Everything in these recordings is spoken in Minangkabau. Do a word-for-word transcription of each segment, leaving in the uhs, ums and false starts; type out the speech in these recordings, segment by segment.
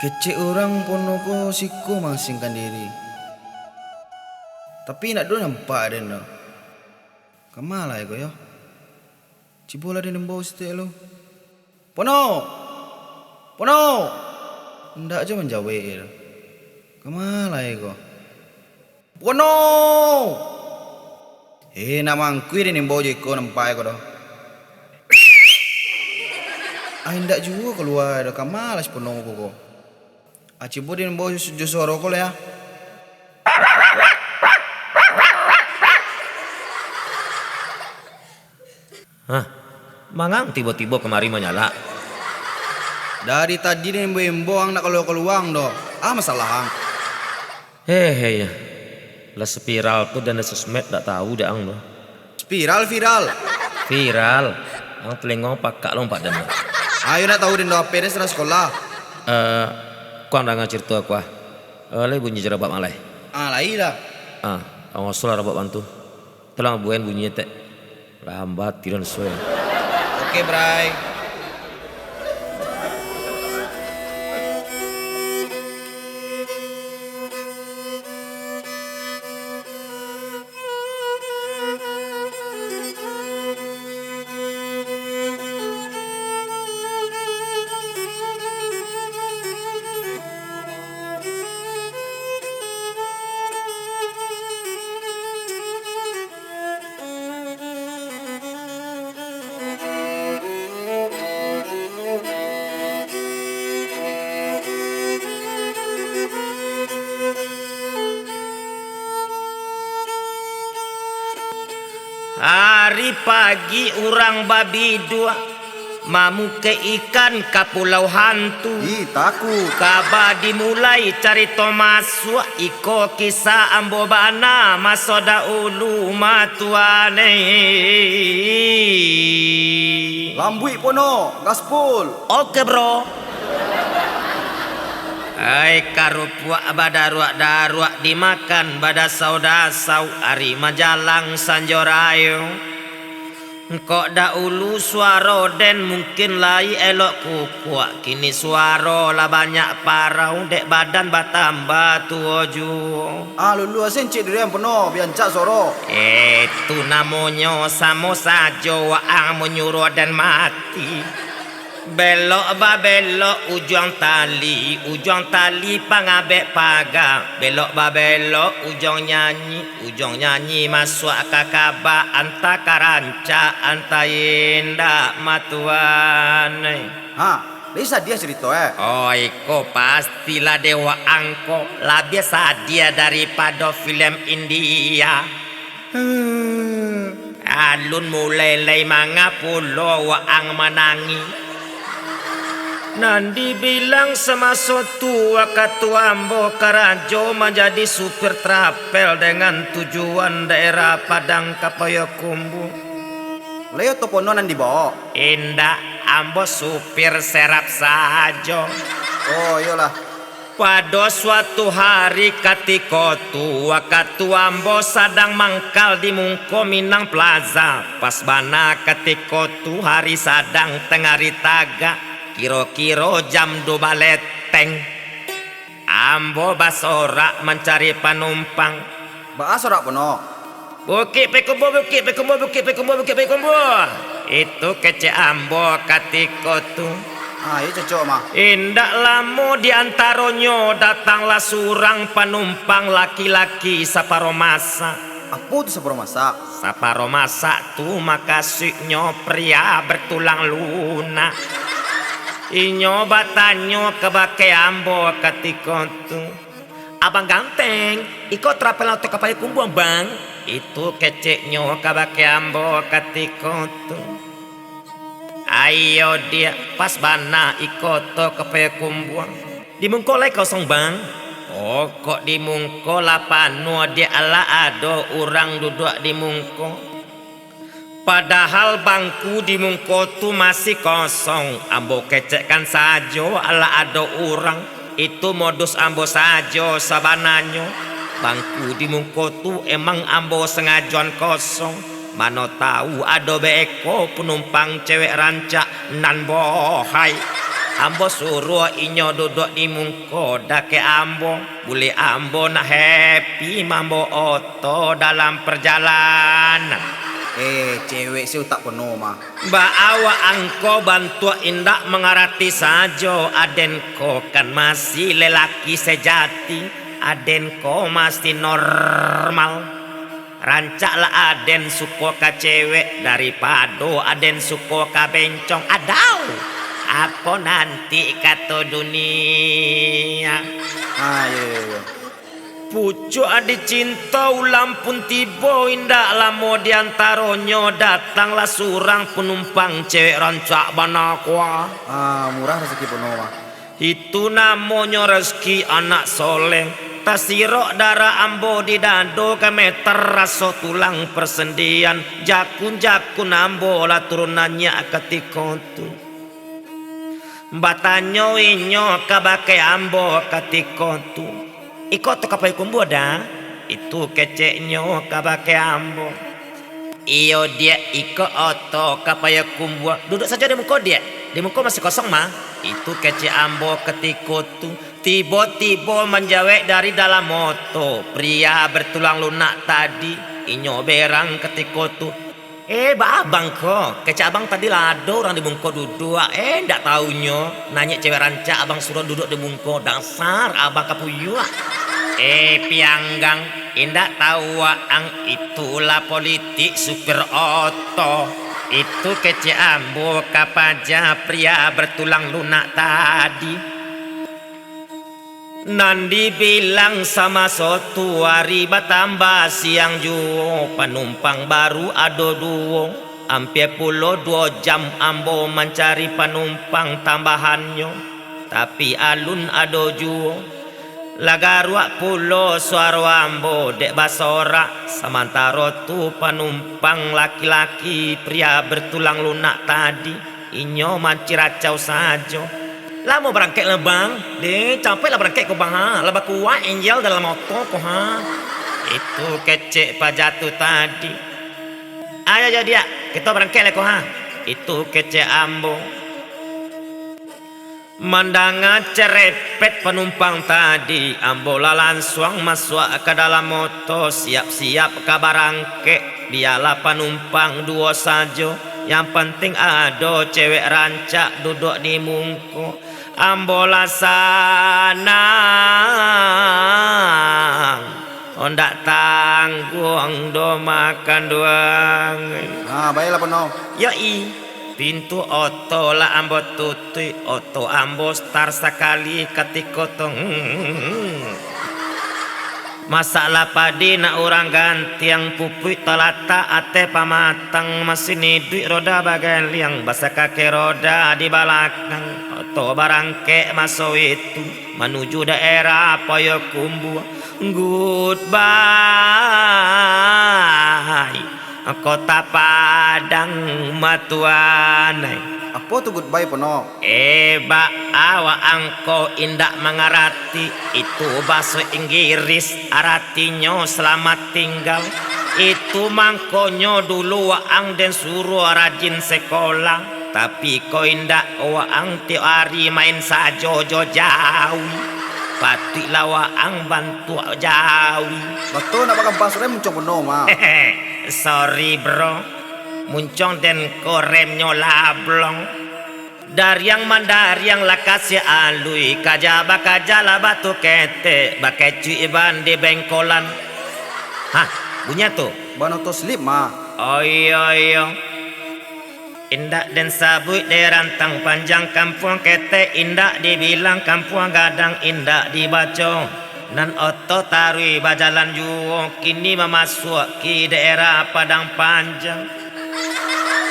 Kecek urang Pono ko siko maasingkan diri. Tapi indak doh nampak den doh. Kama lai ko yo? Cubolah den imbau saketek lu. "Pono! Pono!" Indak juo manjawek doh. Kama lai ko? "Pono!" Eh, nak mangkui den imbau jo iko nampak ko doh. Ah, indak juo kalua doh, kama lah si Pono ko ko. Ah, cubo den imbau jo suaro ko lai, ah. Hah? Mangang tibo-tibo kamari manyalak? Dari tadi den imbau-imbau ang ndak kalua-kalua ang doh. Ah, masalah ang. Hehe, ya. Lah spiral tu dan di sosmed ndak tahu dek ang doh. Spiral, viral. Viral. Ang talingo pakak lompat den. Ayo ndak tahu den doh, H P den sadang sakolah. Eh, kuang danga carito aku ah. Eh, lai bunyi jarabak malai. Ah, lai lah. Ah, ang oso lah rabak bantu. Tolong buan bunyi tek. Lambat tiduan suai. Oke, Bray. Ari pagi urang babiduak, mamukek ikan ka Pulau Hantu. Ih, takut. Kaba dimulai carito masuak, iko kisah ambo bana maso daulu matuan eh. Lambuik Pono, gaspol. Oke, bro. Ai, karupuak badaruak-daruak dimakan badasau-dasau, ari majalang sanjo rayo. Kok daulu suaro den mungkin lai elok kukuak, kini suaro lah banyak parau, dek badan batambah tuo juo. Ah, luluah sen cik durian Pono, biancak suaro. Eh, tu namonyo samo sajo waang manyuruah den mati. Belok babelok ujuang tali, ujuang tali pangabek paga. Belok babelok ujuang nyanyi, ujuang nyanyi masuak ka kaba, antah ka rancak, antah indak matuan. Ha, lai sadiah carito eh. Oh, iko pastilah dek waang ko labiah sadiah daripado filem India. Alun mulai lai manga pulo waang manangih. Nan dibilang samaso tu wakatu ambo karajo manjadi supir trapel dengan tujuan daerah Padang ka Payakumbuah. Lai oto Pono nan dibao? Indak, ambo supir serap sajo. Oh, iyolah. Pado suatu hari katiko tu, wakatu ambo sadang mangkal di mungko Minang Plaza, pas bana katiko tu hari sadang tangah ari tagak, kiro-kiro jam duo baleteng. Ambo basorak mancari panumpang. Baa sorak Pono? Bukik Payakumbuah, Bukik Payakumbuah, Bukik Payakumbuah, Bukik Payakumbuah. Itu kecek ambo katiko tu. Ah, iyo cocok mah. Indak lamo di antaronyo datanglah surang panumpang laki-laki saparo masak. Apo tu saparo masak? Saparo masak tu makasuiknyo pria bertulang lunak. Inyo batanyo kabake ambo katiko tu, "Abang ganteng, iko trapel oto ka Payakumbuah, Bang?" Itu keceknyo kabake ambo katiko tu. "Iyo, Diak, pas bana iko oto ka Payakumbuah." "Di mungko lai kosong, Bang?" "Oh, kok di mungko lah panuah, Diak, alah ado urang duduak di mungko." Padahal bangku di mungko tu masih kosong, ambo kecekkan sajo alah ado urang. Itu modus ambo sajo sabananyo. Bangku di mungko tu emang ambo sangajoan kosong. Mano tahu ado baeko panumpang cewek rancak nan bohai. Ambo suruah inyo duduak di mungko dakek ambo, buliah ambo nak happy mambao oto dalam parjalanan. Eh, cewek si utak penuh mah. Baa waang ko bantuak indak mangarati sajo, aden ko kan masih lelaki sejati, aden ko masih normal. Rancaklah aden suko ka cewek, daripado aden suko ka bencong. Adau! Apo nanti kato dunia? Ah, iyo, iyo, iyo. Pucuak adi cinto ulam pun tibo, indak lamo di antaronyo datanglah surang panumpang cewek rancak bana ko. Ah, murah rasaki pono mah. Itu namonyo rasaki anak soleh. Tasirok darah ambo di dado, ka meter raso tulang parsendian. Jakun-jakun ambo lah turun naiak katiko tu. Batanyo inyo kabake ambo katiko tu, "Iko tu ka payi kumbua, Da?" Itu keceknyo kabake ambo. "Iyo, Diak, iko oto ka payi kumbua. Duduak sajo di muko, Diak. Di muko masih kosong mah." Itu kecek ambo katiko tu. Tibo-tibo manjawek dari dalam oto, pria bertulang lunak tadi. Inyo berang katiko tu. "Eh, baa abang ko? Kecek abang tadi lah ado urang di muko duduak. Eh, ndak taunyo, naiak cewek rancak abang suruah duduak di muko. Dasar abang kapuyuak." "Eh, pianggang, indak tau waang, itulah politik supir oto." Itu kecek ambo ka paja pria bertulang lunak tadi. Nan dibilang samaso tu, ari batambah siang juo, panumpang baru ado duo. Ampia pulo duo jam ambo mancari panumpang tambahannyo, tapi alun ado juo. Lah garuak pulo suaro ambo dek basorak, samantaro tu panumpang laki-laki pria bertulang lunak tadi. Inyo manciracau sajo. "Lamo barangkek lah, Bang?" "Deh, capek lah barangkek ko, Bang, ha. Lah bakuak injil dalam oto ko, ha." Itu kecek paja tu tadi. "Ayo, ayo, Diak, kito barangkek lah ko, ha." Itu kecek ambo. Mandanga cerepet panumpang tadi, ambo lah lansuang masuak ka dalam oto, siap-siap ka barangkek. Bialah panumpang duo sajo, yang penting ado cewek rancak duduak di mungko. Ambo lah sanang, ondak tangguang doh makan duang. Ha, baiklah, Pono. Yo i, pintu oto lah ambo tutuik, oto ambo star sakali katiko tu. Hmm. Masak lah padi nak urang gantiang, pupuik talatak ateh pamatang, masin iduik roda bagaliang, basakaki roda di balakang. Oto barangkek maso itu, manuju daerah Payokumbuah. Goodbye, Kota Padang matuanai. Apo tu goodbye, Pono? Eh, baa waang ko indak mangarati, itu baso Inggirih, aratinyo selamat tinggal. Itu mangkonyo dulu waang den suruah rajin sekolah, tapi ko indak, waang tiok ari main sajo jo jawi. Patuiklah waang bantuak jawi. Batua nak bakampas rem muncong Pono mah. Sorry, bro. Muncong den ko remnyo lablong. Dariang mandariang lah kasiah alui, kaja bakaja lah batu ketek, bakecuik ban di bengkolan. Hah, bunyi tu? Ban oto slip mah. Oh iyo, iyo. Indak den sabuik dek rantang panjang kampuang ketek, indak dibilang kampuang gadang, indak dibaco. Nan oto taruih bajalan juo, kini mamasuaki daerah Padang Panjang.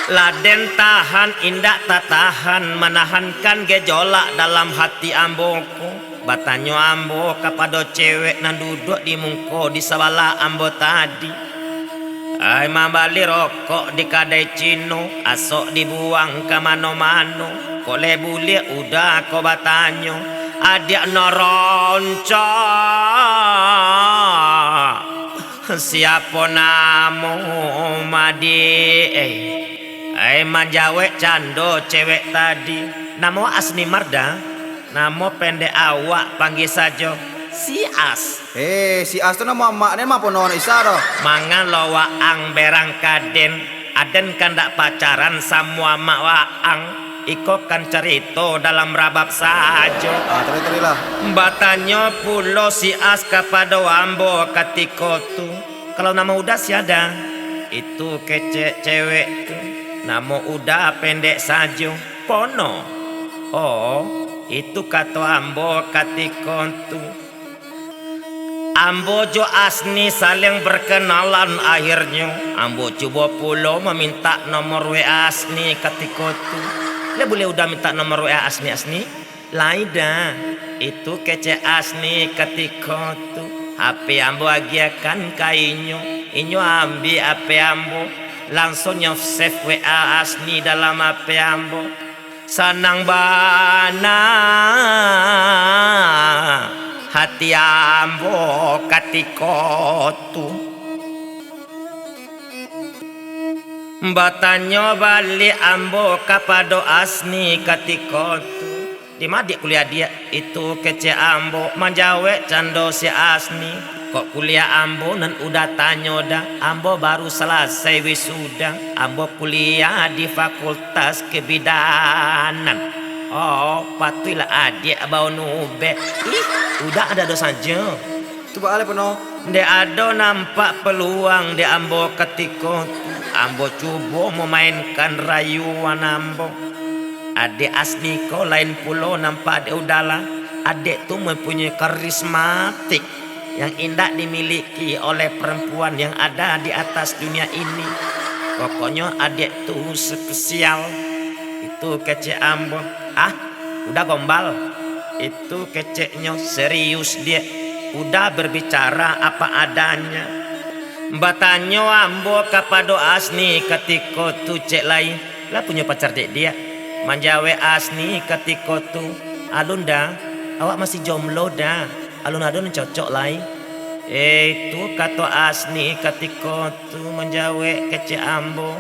Lah den tahan, indak tatahan, manahankan gejolak dalam hati ambo ko. Batanyo ambo kapado cewek nan duduak di muko di sabalah ambo tadi. Ai, mambali rokok di kadai Cino, asok dibuang ka mano-mano. Kok lai buliah uda ko batanyo, adiak nan rancak, siapo namomu, adiak? Ai, manjawek cando cewek tadi. Namo Asni Marda, namo pendek awak panggia sajo Si As. Eh, Si As tu namo amak den mah, Pono, ndak bisa doh. Mangan lo waang berang ka den, aden kan dak pacaran samo amak waang. Iko kan carito dalam rabab sajo. Ah, taruih, taruihlah. Batanyo pulo Si As kapado ambo katiko tu, "Kalau namo Uda sia Da?" "Itu kecek cewek tu, namo Uda pendek sajo, Pono." "Oh, itu," kato ambo katiko tu. Ambo jo Asni saling berkenalan akhirnyo. Ambo cubo pulo mamintak nomor W A Asni katiko tu. "Lah buliah Uda mintak nomor W A Asni, Asni?" "Lai Da, itu kecek Asni katiko tu." H P ambo agiahkan ka inyo. Inyo ambiak H P ambo, langsuang nyo save W A Asni dalam H P ambo. Sanang bana hati ambo katiko tu. Batanyo baliak ambo kapado Asni katiko tu, "Di ma adiak kuliah, Diak?" "Itu kecek ambo," manjawek cando si Asni. "Kok kuliah ambo nan Uda tanyo Da? Ambo baru salasai wisuda. Ambo kuliah di Fakultas Kebidanan." "Oh, patuiklah adiak baunubek." "Ih, Uda ado-ado sajo." Tu baa lai, Pono? Dek ado nampak peluang dek ambo katiko tu, ambo cubo mamainkan rayuan ambo. Adiak Asni ko lain pulo nampak dek Uda lah. Adiak tu mempunyai karismatik yang indak dimiliki oleh perempuan yang ada di atas dunia ini. Pokoknyo adiak tu spesial. Itu kecek ambo. Ah, Uda gombal. Itu keceknyo, "Serius, Diak. Uda berbicara apa adanya." Batanyo ambo kapado Asni katiko tu, "Cek lai, lah punyo pacar dek Diak?" Manjawek Asni katiko tu, "Alun Da, awak masih jomlo Da. Alun ado nan cocok lai." "Eh, itu," kato Asni katiko tu manjawek kecek ambo.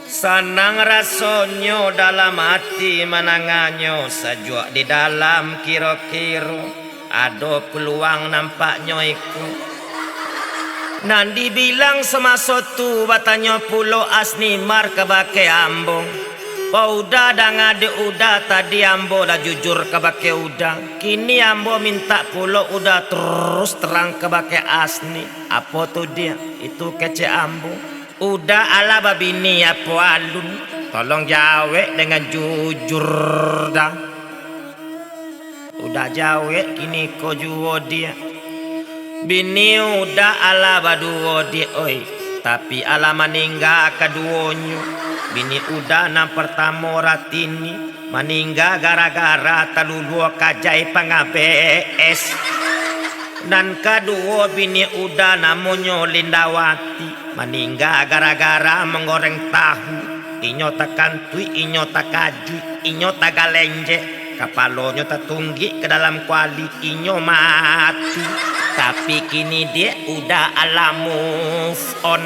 Sanang rasonyo dalam ati mananganyo, sajuak di dalam kiro-kiro. Ado peluang nampaknyo iko. Nan dibilang samaso tu, batanyo pulo Asni Mar kabake ambo. "Oh Uda, danga dek Uda, tadi ambo lah jujur kabake Uda. Kini ambo mintak pulo Uda terus terang kabake Asni." "Apo tu, Diak?" Itu kecek ambo. "Uda alah babini apo alun? Tolong jawek dengan jujur, Da." Uda jawek kiniko juo, Diak. Bini Uda alah baduo, Diak, oi. Tapi alah maningga kaduonyo. Bini Uda nan partamo Ratini, maningga gara-gara taluluah kajai pangabek es. Nan kaduo bini Uda namonyo Lindawati, maningga gara-gara manggoreng tahu. Inyo takantuik, inyo takajuik, inyo tagalenjek, kapalonyo tatunggik ka dalam kuali, inyo mati. Tapi kini Diak Uda alah move on.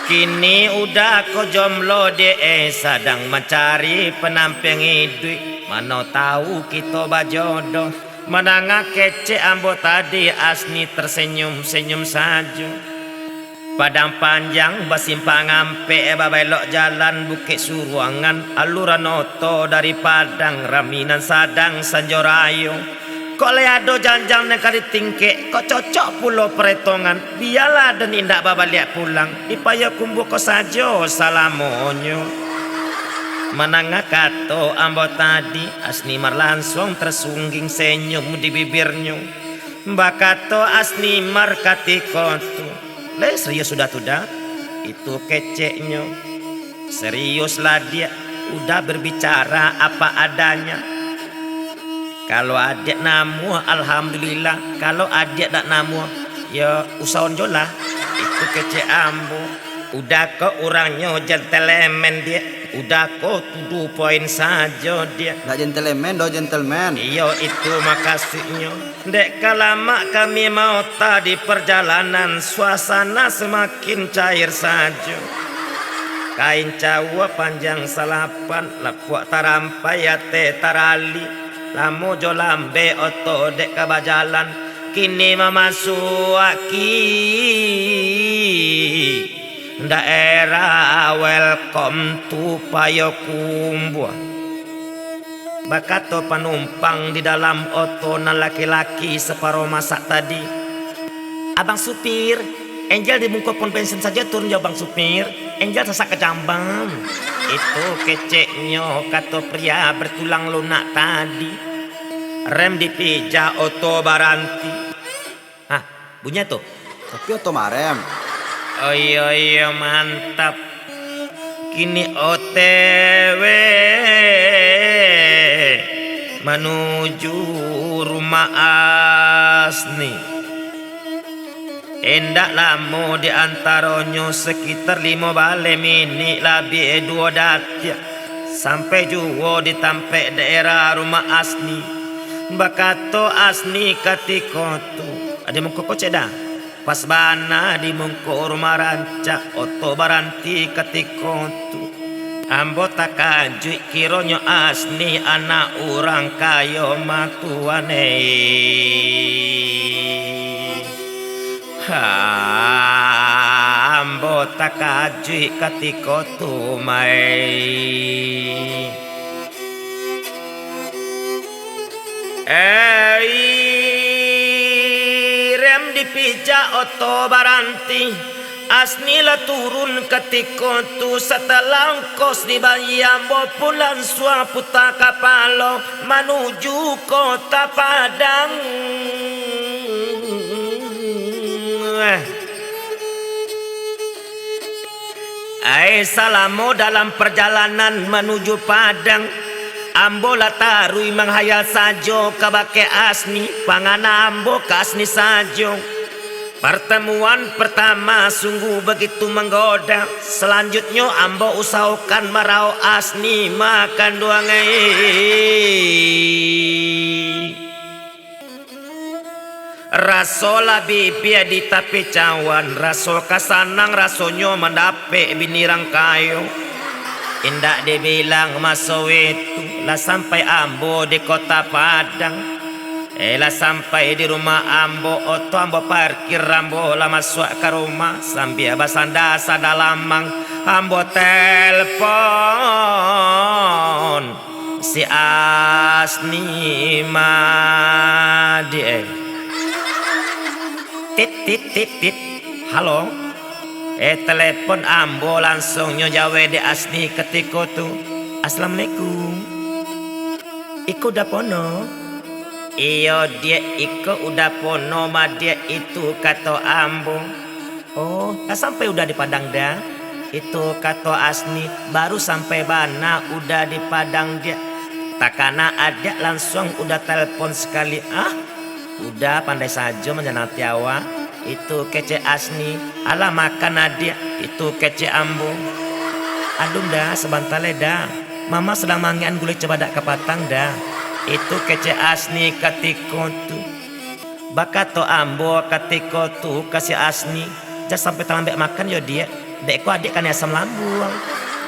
Kini Uda ko jomlo, Diak, eh, sadang mancari panampiang iduik. Mano tahu kito bajodoh. Mandanga kecek ambo tadi, Asni tersenyum-senyum sajo. Padang Panjang basimpang ampek, babelok jalan Bukik Suruangan, aluran oto dari Padang, rami nan sadang sanjo rayo. Kok lai ado janjang nan ka ditingkek, kok cocok pulo paretongan, bialah den indak babaliak pulang, di Payakumbuh ko sajo salamonyo. Mandanga kato ambo tadi, Asni Mar lansuang tasungging senyum di bibirnyo. Bakato Asni Mar katiko tu, "Lai serius Uda tu, Da?" Itu keceknyo, "Serius lah, Diak, Uda berbicara apa adanya. Kalau adiak namuah, alhamdulillah, kalau adiak dak namuah, yo usahon jo lah." Itu kecek ambo. Uda ko urangnyo gentleman, Diak. Uda ko to the point sajo, Diak. Dak gentleman doh, gentleman. Iyo, itu makasuiknyo. Dek ka lamak kami maota di parjalanan, suasana samakin cair sajo. Kain cawua panjang salapan, lapuak tarampai ateh tarali. Lamo jo lambek oto dek ka bajalan, kini mamasuaki daerah Welcome to Payokumbuah. Bakato panumpang di dalam oto nan laki-laki saparo masak tadi, "Abang Supir, Angel di mungko pom bensin sajo turun jo Abang Supir, Angel sasak ka Jamban." Itu keceknyo kato pria bertulang lunak tadi. Rem dipijak, oto baranti. Hah, bunyi tu. Tapi oto marem. Oh iyo, iyo, mantap. Kini O T W manuju rumah Asni. Indak lamo, di antaronyo sekitar limo baleh minik labiah duo datiak, sampai juo di tampek daerah rumah Asni. Bakato Asni katiko tu, "Ade mungko ko cek dah." Pas bana di mungko rumah rancak, oto baranti katiko tu. Ambo takajuik, kironyo Asni anak urang kayo matuan, eh. Ha, ambo takajuik katiko tu, mai. Ei, rem dipijak, oto baranti. Asni lah turun katiko tu, satalangkos dibayia, ambo pun lansuang puta kapalo manuju Kota Padang. Eh. Ai, salamo dalam parjalanan manuju Padang, ambo lah taruih manghayal sajo kabake Asni, pangana ambo ka Asni sajo. Partamuan partama sungguah bagitu manggoda, salanjutnyo ambo usahokan maraok Asni makan duangai. Raso lah bibia di tapi cawan, raso ka sanang rasonyo mandapek bini rang kayo. Indak dibilang maso itu, lah sampai ambo di Kota Padang. Eh, lah sampai di rumah ambo, oto ambo parkir, ambo lah masuak ka rumah, sambia basanda-sanda lamang, ambo telpon si Asni mah, Diak, eh. Tit, tit, tit, tit. Halo. Eh, telepon ambo lansuang nyo jawek dek Asni katiko tu. "Assalamualaikum. Iko Uda Pono?" "Iyo, Diak, iko Uda Pono mah, Diak, itu kato ambo." "Oh, lah sampai Uda di Padang, Da?" Itu kato Asni, "Baru sampai bana Uda di Padang, Diak. Takana adiak lansuang Uda telepon sakali." "Ah, Uda pandai sajo manyanang ati awak," itu kecek Asni. "Alah makan adiak," itu kecek ambo. "Alun, Da, sabanta lai, Da. Mama sadang maangek-an gulai cubadak kapatang, Da," itu kecek Asni katiko tu. Bakato ambo katiko tu ka si Asni, "Jan sampai talambek makan yo, Diak, dek ko adiak kanai asam lambuang.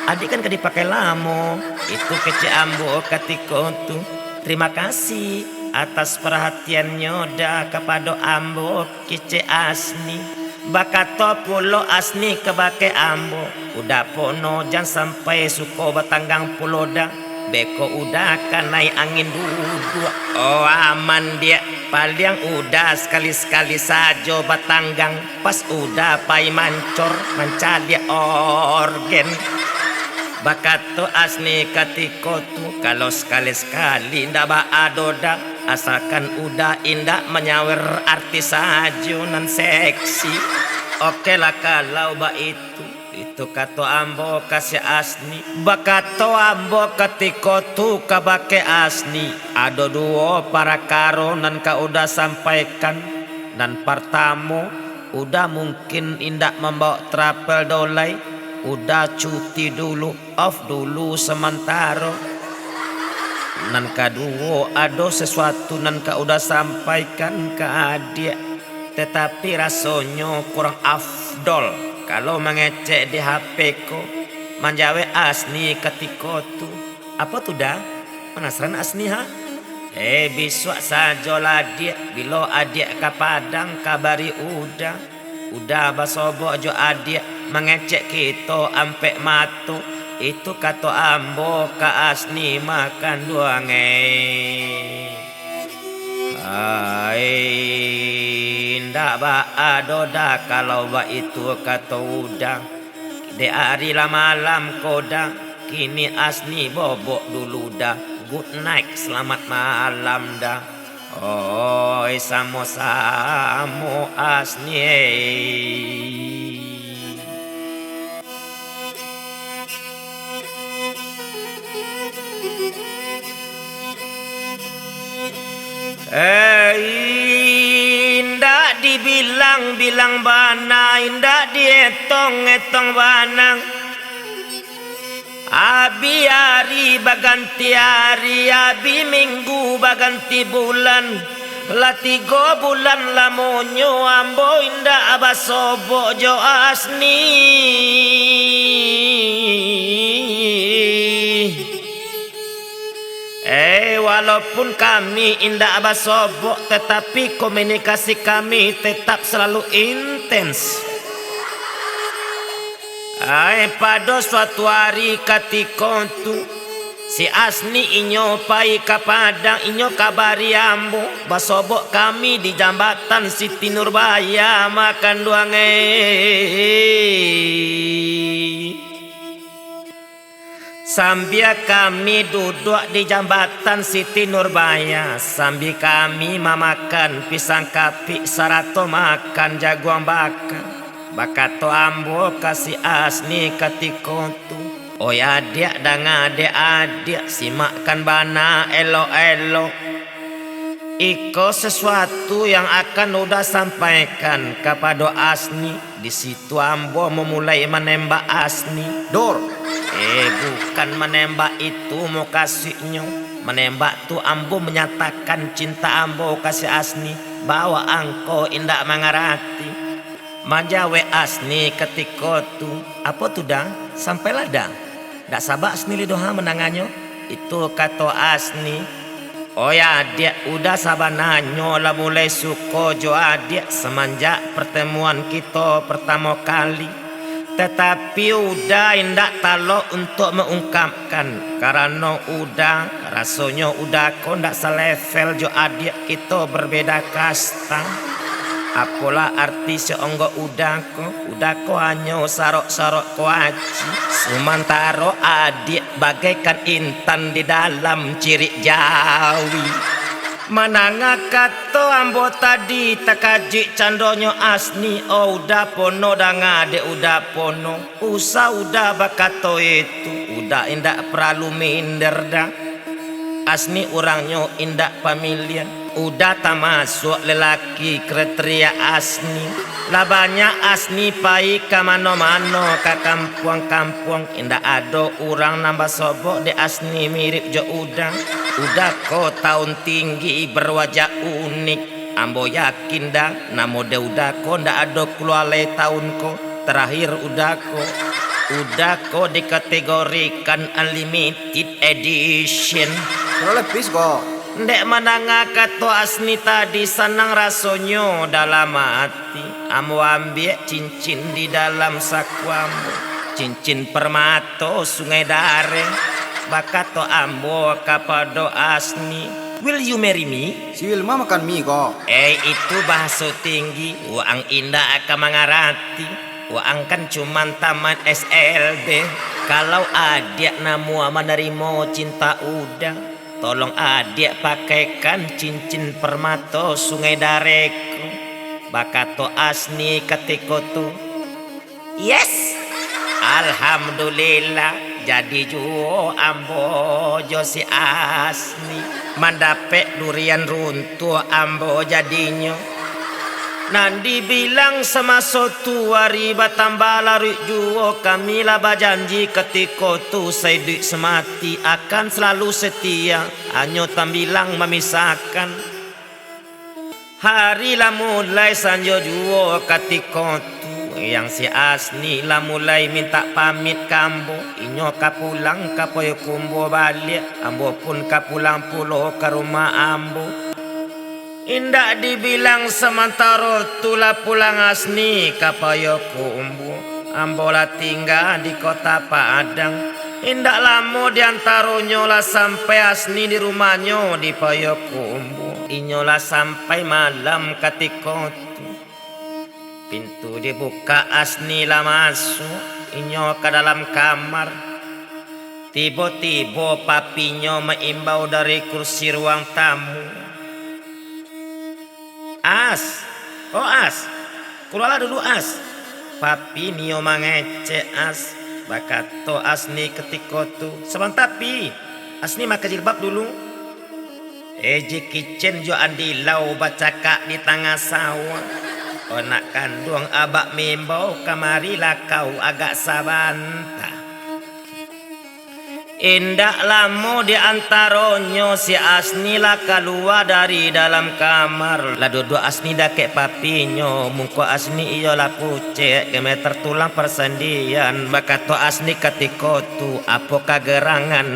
Adiak kan ka dipakai lamo," itu kecek ambo katiko tu. "Terima kasih atas perhatiannyo, Da, kapado ambo," kecek Asni. Bakato pulo Asni kabake ambo, "Uda Pono, jan sampai suko batanggang pulo, Da. Beko Uda kanai angin duduak." "Oh, aman, Diak. Paliang Uda sakali-sakali sajo batanggang, pas Uda pai mancor, mancaliak orgen." Bakato Asni katiko tu, "Kalau sakali-sakali ndak baa doh, Da, asalkan Uda indak manyawer artis sajo nan seksi." "Oke lah kalau baitu," itu kato ambo ka si Asni. Bakato ambo katiko tu kabake Asni, "Ado duo parakaro nan ka Uda sampaikan. Nan partamo, Uda mungkin indak mambawok travel doh lai, Uda cuti dulu, off dulu samantaro. Nan kaduo, ado sasuatu nan ka Uda sampaikan ka adiak, tatapi rasonyo kurang afdol kalau mangecek di H P ko. Manjawek Asni katiko tu, "Apo tu, Da? Panasaran Asni, ha?" "Eh, bisuak sajolah, Diak. Bilo Adiak ka Padang, kabari Uda. Uda basobok jo Adiak, mangecek kito ampek mato." Itu kato ambo ka Asni makanduang, eh. "Ai, indak baa doh, Da, kalau baitu," kato Uda. "Dek ari lah malam ko, Da. Kini Asni bobok dulu, Da. Good night, selamat malam, Da." Oi, samo-samo Asni, eh. Eh, indak dibilang-bilang bana, indak dietong-etong bana. Abi ari baganti ari, abi minggu baganti bulan. Lah tigo bulan lamonyo ambo indak basobok jo Asni. Eh, walaupun kami indak basobok, tetapi komunikasi kami tetap selalu intens. Ai, pado suatu ari katiko tu, si Asni inyo pai ka Padang, inyo kabari ambo, basobok kami di jambatan Siti Nurbaya, makanduang, eh. Sambia kami duduak di jambatan Siti Nurbaya, sambia kami mamakan pisang kapik sarato makan jaguang baka, bakato ambo ka si Asni katiko tu, "Oi adiak, danga dek adiak, simakkan bana elok-elok. Iko sasuatu yang akan Uda sampaikan kapado Asni." Di situ ambo mamulai manembak Asni. Dor! Eh, bukan manembak itu mukasuiknyo. Manembak tu ambo manyatakan cinta ambo ka si Asni, bahwa angko indak mangarati. Manjawek Asni katiko tu, "Apo tu, Da? Sampailah, Da. Ndak saba Asni lai doh ha mandanganyo." Itu kato Asni. "Oi adiak, Uda sabananyo lah mulai suko jo adiak samanjak partamuan kito partamo kali. Tatapi Uda indak talok untuak maungkapkan, karano Uda, rasonyo Uda ko ndak salevel jo adiak, kito barbeda kasta. Apolah arti saonggok Uda ko? Uda ko hanyo sarok-sarok ko aci. Sumantaro adiak bagaikan intan di dalam cirik jawi." Mandanga kato ambo tadi, takajuik candonyo Asni, "Oh, Uda pono, danga dek Uda pono. Usah Uda bakato itu, Uda indak paralu minder, Da. Asni urangnyo indak pamilihan. Uda tamasuak lelaki kriteria Asni. Lah banyak Asni pai ka mano-mano, ka kampuang-kampuang, indak ado urang nan basobok dek Asni mirip jo Uda. Uda ko taun tinggi, barwajah unik. Ambo yakin, Da, namo dek Uda ko ndak ado kalua lai taun ko. Tarakhir Uda ko, Uda ko dikategorikan unlimited edition." Kalau lepis ko. Ndek mandanga kato Asni tadi, sanang rasonyo dalam ati. Ambo ambiak cincin di dalam saku ambo. Cincin permato Sungai Dareh. Bakato ambo kapado Asni, "Will you marry me?" Si Wilma makan mi ko. Eh, itu bahaso tinggi. Waang indak ka mangarati. Waang kan cuman tamat S L B. Kalau adiak namuah manarimo cinta Uda, tolong adiak pakaikan cincin permato Sungai Dareh ko, bakato Asni katiko tu. Yes. Alhamdulillah, jadi juo ambo jo si Asni. Mandapek durian runtuah ambo jadinyo. Nan dibilang samaso tu ari batambah laruik juo, kami lah bajanji katiko tu saiduik samati akan salalu setia, hanyo tambilang mamisahkan. Hari lah mulai sanjo juo katiko tu, Yang si Asni lah mulai mintak pamit ka ambo, inyo ka pulang ka Payokumbo baliak, ambo pun ka pulang pulo ka rumah ambo. Indak dibilang samantaro tu lah pulang Asni ka Payokumbo, ambo lah tingga di Kota Padang. Indak lamo di antaronyo lah sampai Asni di rumahnyo di Payokumbo. Inyo lah sampai malam katiko tu. Pintu dibukak, Asni lah masuak, inyo ka dalam kamar. Tibo-tibo papinyo maimbau dari kursi ruang tamu, "As, oh As, kalualah dulu As." Papi nio mangecek As, bakato Asni katiko tu, "Sabanta Pi, Asni makai jilbab dulu." Eji Kicen jo Andi Lau bacakak di tangah sawah. Anak kanduang abak mimbau, kamarilah kau agak sabanta. Indak lamo di antaronyo si Asni lah kalua dari dalam kamar. Lah duduak Asni dakek papinyo, muko Asni iyo lah pucek, gemetar tulang parsandian. Bakato Asni katiko tu, "Apo kagerangan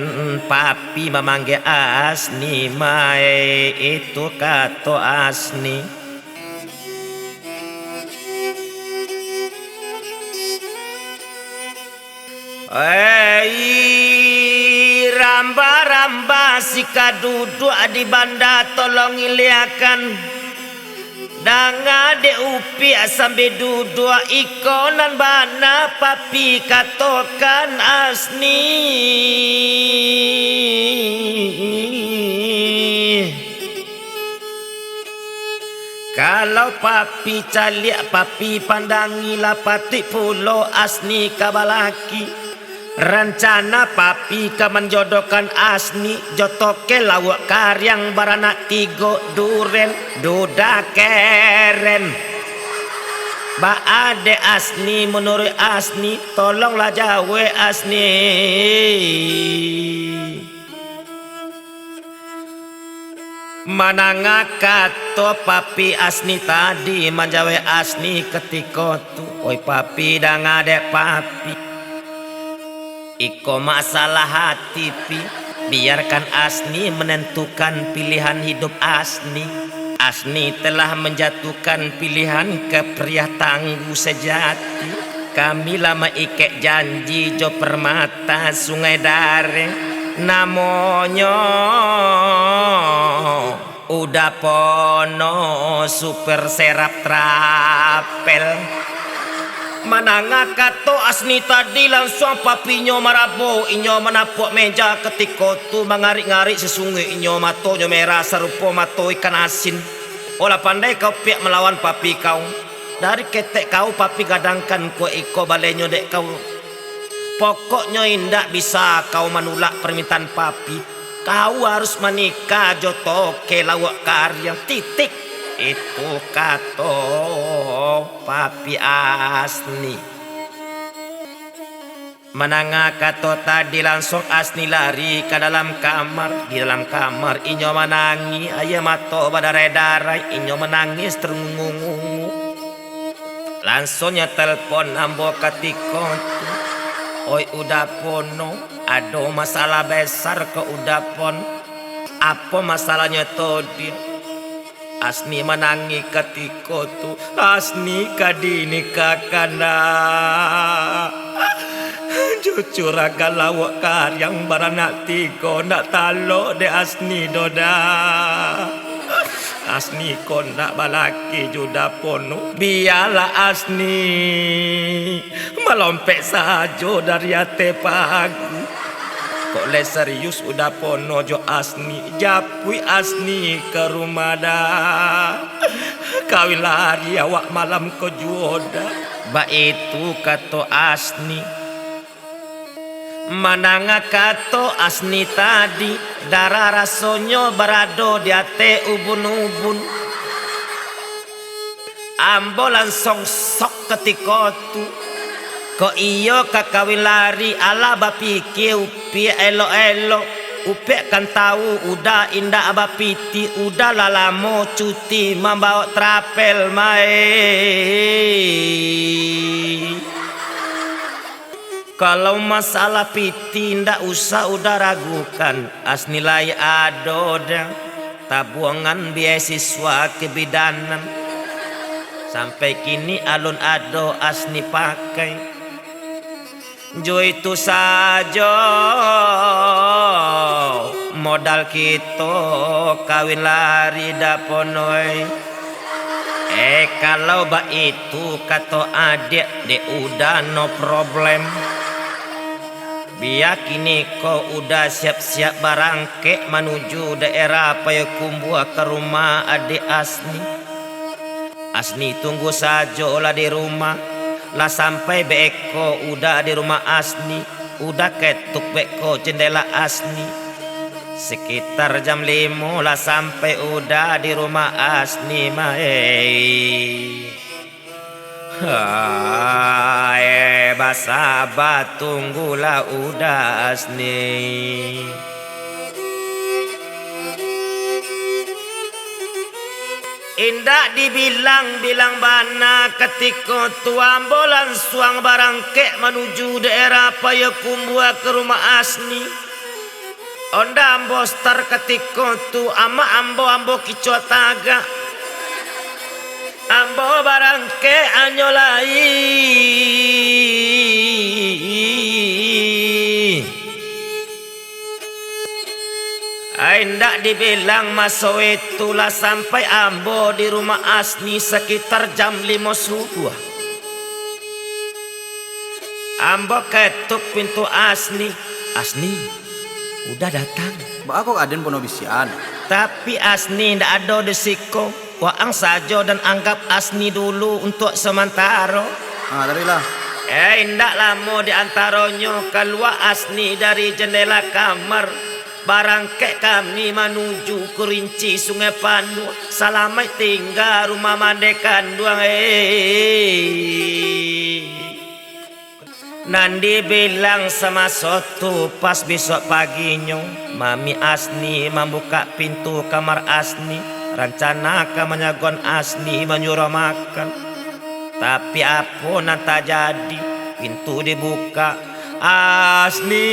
papi mamanggia Asni mai?" Itu kato Asni. Hei, ramba-ramba sika duduak di banda, tolong iliakan. Danga dek Upiak sambil duduak, iko nan bana papi katokan Asni. Kalau papi caliak, papi pandangi, lah patuik pulo Asni ka balaki. Rancana papi ka manjodohkan Asni jo toke lauak kariang baranak tigo, Duren, Duda Keren. Baa dek Asni, manuruik Asni, tolonglah jawek Asni. Mandanga kato papi Asni tadi, manjawek Asni katiko tu, "Oi papi, danga dek papi. Iko masalah hati, Pi. Biarkan Asni manantukan pilihan hidup Asni. Asni telah manjatuhkan pilihan ka pria tangguh sajati. Kami lah maikek janji jo parmata Sungai Dareh, namonyo Uda Pono Super Serap Trapel." Mandanga kato Asni tadi, lansuang papinyo marabo, inyo manapuak meja katiko tu, mangarik-ngarik sasunguik inyo, matonyo merah sarupo mato ikan asin. Olah pandai kau Piak malawan papi kau. Dari ketek kau papi gadangkan kuaik iko balenyo dek kau. Pokoknyo indak bisa kau manulak parmintaan papi. Kau harus manikah jo toke lauak kariang, titik. Itu kato papi Asni. Mandanga kato tadi, lansuang Asni lari ka dalam kamar. Di dalam kamar inyo manangih, aia mato badarai-darai, inyo manangih tarungu-ngungu. Lansuang nyo telpon ambo katiko tu. "Oi Uda Pono, ado masalah besar ko Uda Pon." "Apo masalahnyo tu, Diak?" Asni manangih katiko tu. "Asni ka dinikahkan, Dak. Jo juragan lauak kariang baranak tigo, ndak talok dek Asni doh, Dak. Asni ko ndak balaki jo Uda Pono. Bialah Asni malompek sajo dari ateh pagu." "Kok lai serius Uda Pono jo Asni, japuik Asni ka rumah, Dak. Kawin lari awak malam ko juo, Dak." Baitu kato Asni. Mandanga kato Asni tadi, darah rasonyo barado di ateh ubun-ubun. Ambo lansuang sok katiko tu. Kok iyo ka kawin lari, alah bapikia Upiak elok-elok. Upek kan tau, Uda indak bapiti, Uda lah lamo cuti mambaok trapel mai. Kalau masalah piti, indak usah Uda ragukan, Asni lai ado dah tabuangan biasiswa kebidanan. Sampai kini alun ado Asni pakai. Jo itu sajo, modal kito kawin lari dah ponoi. Eh, kalau baitu kato adiak, dek Uda no problem. Bia kini ko Uda siap-siap barangkek manuju daerah Payakumbuah ka rumah adiak Asni. Asni tunggu sajo lah di rumah. Lah sampai beko Uda di rumah Asni, Uda ketuk beko jendela Asni. Sekitar jam limo lah sampai Uda di rumah Asni, mai. Hai, basaba tunggulah Uda Asni. Indak dibilang-bilang bana, katiko tu ambo lansuang barangkek manuju daerah Payakumbuah ka rumah Asni. Onda ambo star katiko tu, amak ambo, ambo kicuah tagak. Ambo barangkek anyo lai. Ai, indak dibilang maso itu lah sampai ambo di rumah Asni sekitar jam limo subuah. Ambo ketuk pintu Asni. Asni, Uda datang. Baa kok aden pono bisian? Tapi Asni indak ado di siko. Waang sajo dan anggap Asni dulu untuak samantaro. Ah, tarilah. Eh, indak lamo di antaronyo, kalua Asni dari jendela kamar. Barangkek kami manuju Kerinci Sungai Panuah. Salamaik tingga rumah mande kanduang, eh. Nan dibilang samaso tu, pas bisuak paginyo, Mami Asni mambukak pintu kamar Asni, rancana ka manyaguan Asni manyuruah makan. Tapi apo nan tajadi, pintu dibukak, Asni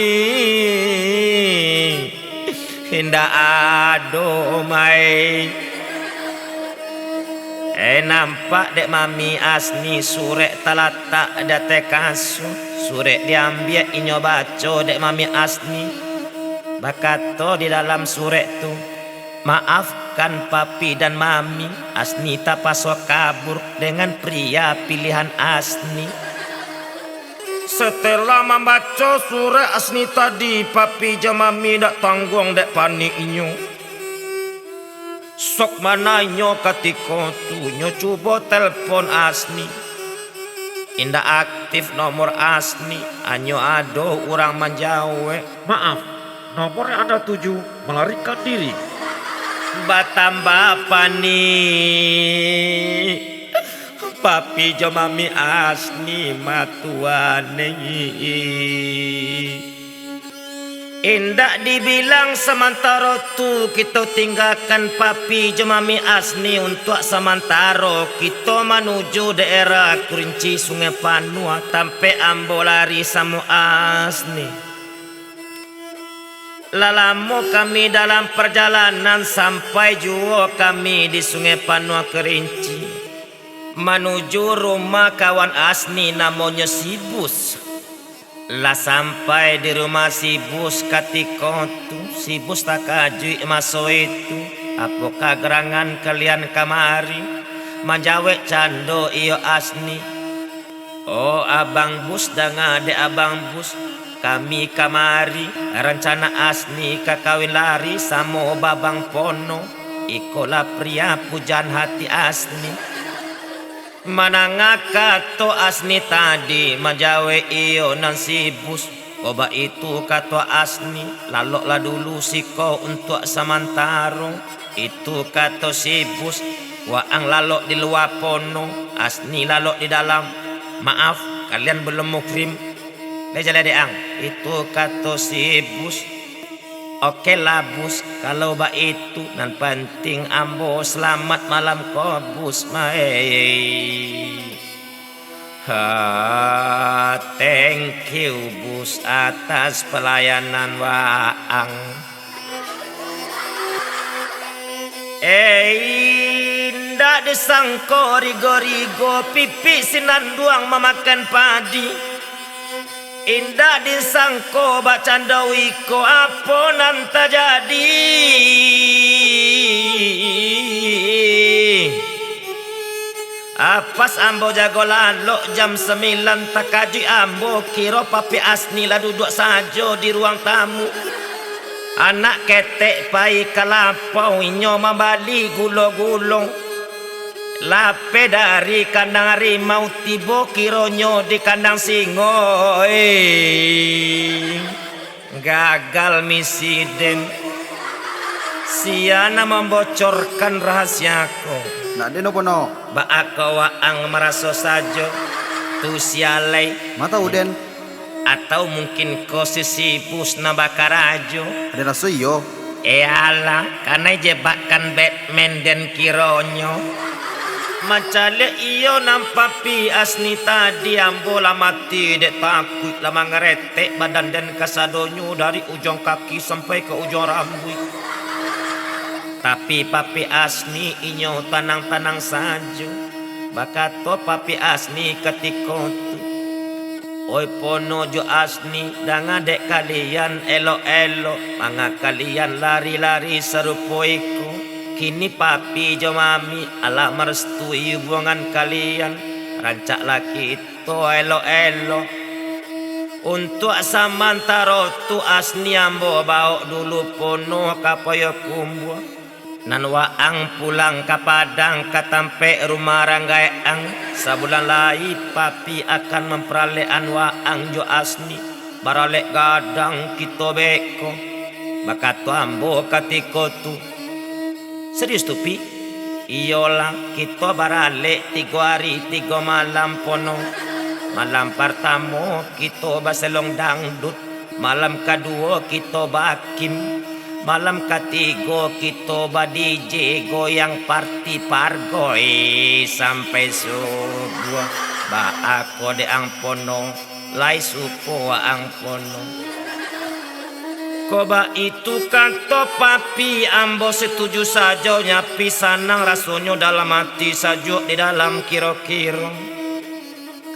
indak ado, mai. Eh, nampak dek Mami Asni surek talatak di ateh kasua. Surek diambiak inyo baco dek Mami Asni. Bakato di dalam surek tu, "Maafkan Papi dan Mami, Asni tapaso kabur dengan pria pilihan Asni." Setelah mambaco surek Asni tadi, Papi jo Mami dak tangguang dek paniknyo. Sok mananyo katiko tu, nyo cubo telpon Asni. Indak aktif nomor Asni, hanyo ado urang manjawek. "Maaf, nomor yang Anda tuju melarikan diri." Batambah panik Papi jo Mami Asni, matuanei. Indak dibilang samantaro tu, kito tinggakan Papi jo Mami Asni untuak samantaro. Kito manuju daerah Kerinci Sungai Panuah, tampek ambo lari samo Asni. Lah lamo kami dalam parjalanan, sampai juo kami di Sungai Panuah Kerinci. Manuju rumah kawan Asni namonyo si Bus. Lah sampai di rumah si Bus katiko tu, si Bus takajuik maso itu, "Apokah gerangan kalian kamari?" Manjawek cando iyo Asni. "Oh, Abang Bus, danga dek Abang Bus, kami kamari, rancana Asni ka kawin lari samo Babang Pono. Ikolah pria pujaan hati Asni." Mandanga kato Asni tadi, manjawek iyo nan si Bus. Kok baitu kato Asni, laloklah dulu siko untuak samantaro. Itu kato si Bus, waang lalok di lua pono, Asni lalok di dalam. "Maaf, kalian belum muhrim. Lai jaleh dek ang." Itu kato si Bus. Oke lah, Bus, kalau baitu, nan pantiang ambo salamat malam ko, Bus, mai. Ha, thank you, Bus, atas palayanan waang. Eh, indak disangko rigo-rigo pipik sinanduang mamakan padi. Indak disangko bak cando iko apo nan tajadi. Apas ambo jago lalok jam sambilan, takajuik ambo kiro Papi Asni lah duduak sajo di ruang tamu. Anak ketek pai ka lapau, inyo mambali gulo-gulo. Lapeh dari kandang harimau, tibo kironyo di kandang singo. Eh. Gagal misi den. Sia nan mambocorkan rahasia ko. Ndak den, Pono. Baa ko waang maraso sajo, tu sia lai? Ma tau den. Atau mungkin ko Sisifus nan bakarajo? Aden raso iyo. Eh alah, kanai jebakan Batman den kironyo. Mancaliak iyo nan Papi Asni tadi, ambo lah mati dek takuik, lah mangaretek badan den kasadonyo dari ujuang kaki sampai ka ujuang rambuik. Tapi Papi Asni inyo tanang-tanang sajo. Bakato Papi Asni katiko tu, "Oi Pono jo Asni, danga dek kalian elok-elok, manga kalian lari-lari sarupo iko. Kini Papi jo Mami alah marastui hubungan kalian, rancaklah kito elok-elok. Untuak samantaro tu Asni ambo bawok dulu Pono ka Payokumbuah. Nan waang pulang ka Padang, ka tampek rumah rang gaek ang. Sabulan lai Papi akan mamparalek an waang jo Asni. Baralek gadang kito beko," bakato ambo katiko tu. "Serius tu, Pi?" "Iyolah, kito baralek tigo ari tigo malam, Pono. Malam partamo kito baselong dangdut, malam kaduo kito bakim, malam katigo kito ba-D J goyang parti pargoi sampai subuah." "Baa ko dek ang, Pono? Lai suko ang, Pono?" "Kok baitu kato Papi, ambo setuju sajo, nyapi sanang rasonyo dalam ati, sajuak di dalam kiro-kiro."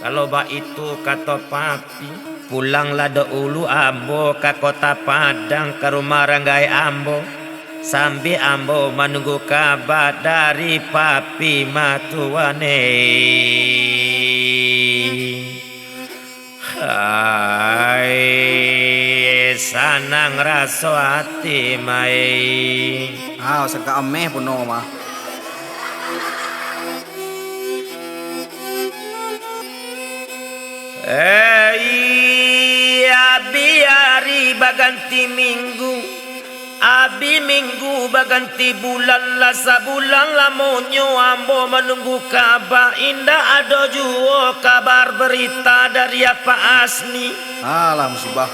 "Kalau baitu kato Papi, pulanglah dahulu ambo ka Kota Padang, ka rumah rang gaek ambo, sambia ambo manunggu kaba dari Papi matuan e." Hai, sanang raso ati mai. Ah, sagak ameh Pono mah. Eh, abi ari baganti minggu. Abi minggu baganti bulan, lah sabulan lamonyo ambo manunggu kaba, indak ado juo kabar barita dari Apak Asni. Alah, musibah.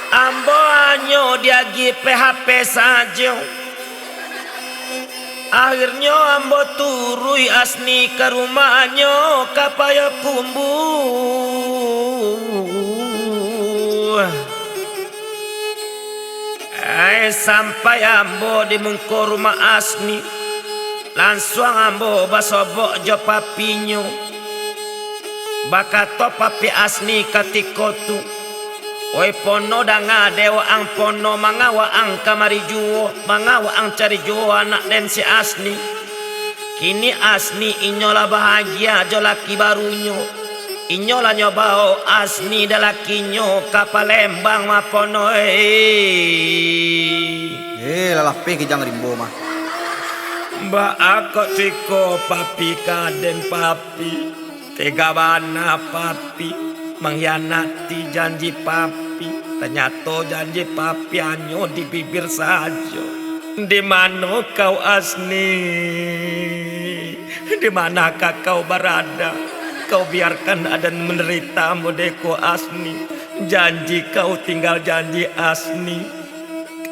Ambo hanyo diagiah P H P sajo. Akhirnyo ambo turuik Asni ka rumahnyo, ka Payokumbuah. Ai, sampai ambo di muko rumah Asni, lansuang ambo basobok jo papinyo. Bakato papi Asni katiko tu, "Oi Pono, danga dek waang Pono, manga waang kamari juo, manga waang cari juo anak den si Asni. Kini Asni inyo lah bahagia jo laki barunyo. Inyo lah nyo bao Asni dek lakinyo ka Palembang, ma Pono, eh." Eh, lah lapeh kijang rimbo mah. Baa kok ciko papi ka den, papi? Tega bana papi mangkhianati janji papi. Tanyato janji papi hanyo di bibir sajo. Di mano kau, Asni? Di manakah kau barada? Kau biarkan aden mandarita modeko, Asni. Janji kau tinggal janji, Asni.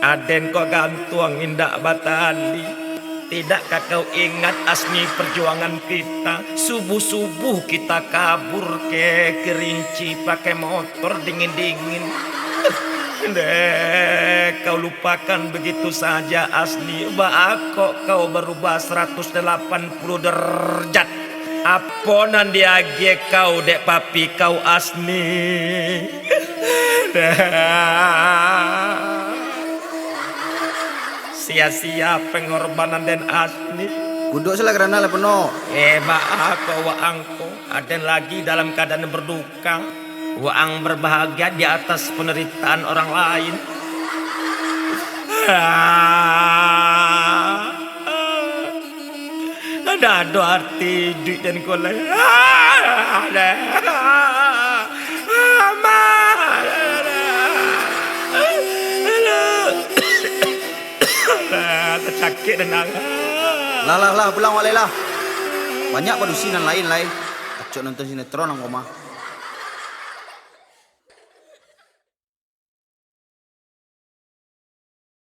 Aden kok gantuang indak batali. Tidakkah kau ingat, Asni, perjuangan kita? Subuh-subuh kita kabur ke Kerinci pakai motor dingin-dingin. Deh, kau lupakan begitu saja, Asni. Baa kok kau berubah seratus delapan puluh derajat? Apo nan diagiah kau dek papi kau, Asni? Sia-sia pengorbanan den, Asni. Kunduak salah karana lah penuh. Eh, baa kok waang ko? Aden lagi dalam keadaan berduka. Waang berbahagia di atas penderitaan orang lain. Ndak ado arti iduik den ko lai. Tacakik den ang. Lah, lah, lah, pulang wak lai lah. Banyak padusi nan lain lai. Acok nonton sinetron ang ko mah.